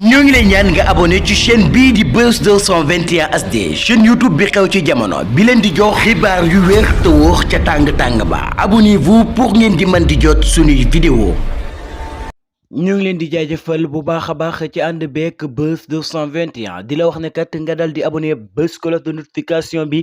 ñoo ngi lay ñaan nga abonné ci chaîne bii di Buzz 221 HD chaîne YouTube bi xew ci jamono bi leen di jox xibaar yu wér te wóor ca tàng-tàng ba abonnez-vous pour ngeen di mën di jot suñuy vidéo. ñu ngi leen di jaajëfal bu baax a baax ci ànd beek Buzz 221 di la wax ne kat nga dal di abonné bës cloche de notification bi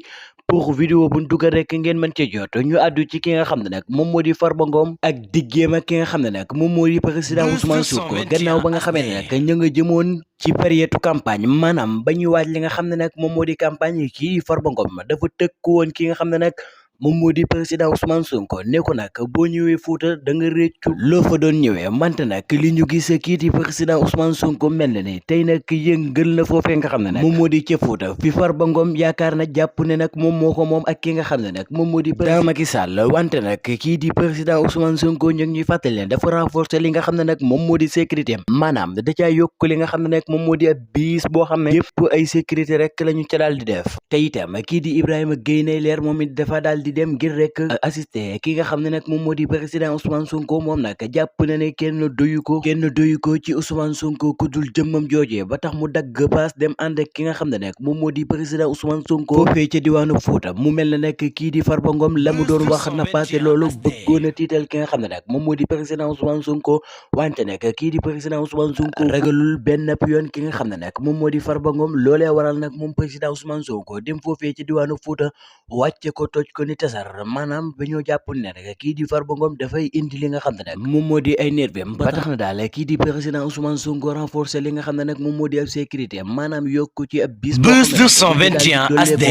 pour vidéo bu ñu dugal rek ngeen mën cee jot ñu àddu ci ki nga xam ne nag moom moo di Farba Ngom ak diggeem ak ki nga xam ne nag moom moo di président Ousmane Sonko gannaaw ba nga xamee ne nag ñu nga jëmoon ci période campagne maanaam ba ñuy waaj li nga xam ne nag moom moo di campagne kii Farba Ngom dafa tëkku woon ki nga xam ne nag moom moo di président Ousmane Sonko ne ko nag boo ñëwee Fuuta da nga réccu loo fa doon ñëwee mante nag li ñu gis kii di président Ousmane Sonko mel na ni tey nag yëngal na foofee nga xam ne nag moom moo di ca Fuuta fi Farba Ngom yaakaar na jàpp ne nag moom moo ko moom ak ki nga xam ne nag moom moo di président Macky Sall wante nag kii di président Ousmane Sonko ñu ngi ñuy fàttali leen dafa renforcer li nga xam ne nag moom moo di sécurité maanaam da caa yokk li nga xam ne nag moom moo di ab biis boo xam ne yëpp ay sécurité rek la ñu ca daal di def te itam kii di Ibrahima Gueye leer moom it dafa daal di dem ngir rek assister ki nga xam ne nag moom moo di président Ousmane Sonko moom nag jàpp na ne kenn doyu ko ci Ousmane Sonko ku dul jëmmam joojee ba tax mu dagg paas dem ànd ak ki nga xam ne nag moom moo di président Ousmane Sonko foofee ca diwaanu Fuuta mu mel ne nag kii di Farba Ngom la mu doon wax na passé loolu bëggoon a tiital ki nga xam ne nag moom moo di président Ousmane Sonko wante nag kii di président Ousmane Sonko ragalul benn yoon ki nga xam ne nag moom moo di Farba Ngom loolee waral nag moom président Ousmane Sonko dem foofee ca diwaanu Fuuta wàcce ko toj ko ni tasar maanaam ba ñoo jàpp ne rek kii di Farba Ngom dafay indi li nga xam ne nag moom moo di ay nervem ba tax na daal kii di président Ousmane Sonko renforcer li nga xam ne nag moom moo di ab sécurité maanaam yokku ci ab bis Buzz 221 HD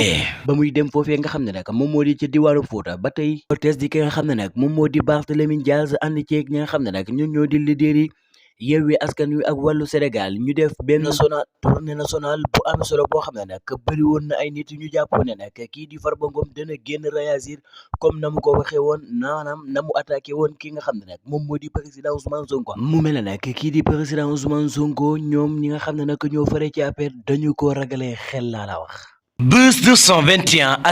ba muy dem foofee nga xam ne nag moom moo di ca diwaanu Fuuta ba tey cortège di ki nga xam ne nag moom moo di Barthélémy Dias ànd ceeg ñi nga xam ne nag ñun ñoo di leader yi Yewwi Askan Wi ak Wàllu Sénégal ñu def benn tournée nationale bu am solo boo xam ne nag bëri woon na ay nit ñu jàpp ne nag kii di Farba Ngom dana génn réagir comme na mu ko waxee woon naanaam na mu attaqué woon ki nga xam ne nag moom moo di président Ousmane Sonko mu mel ne nag kii di président Ousmane Sonko ñoom ñi nga xam ne nag ñoo fare ci APR dañu ko ragalee xel laa la wax. Buzz 221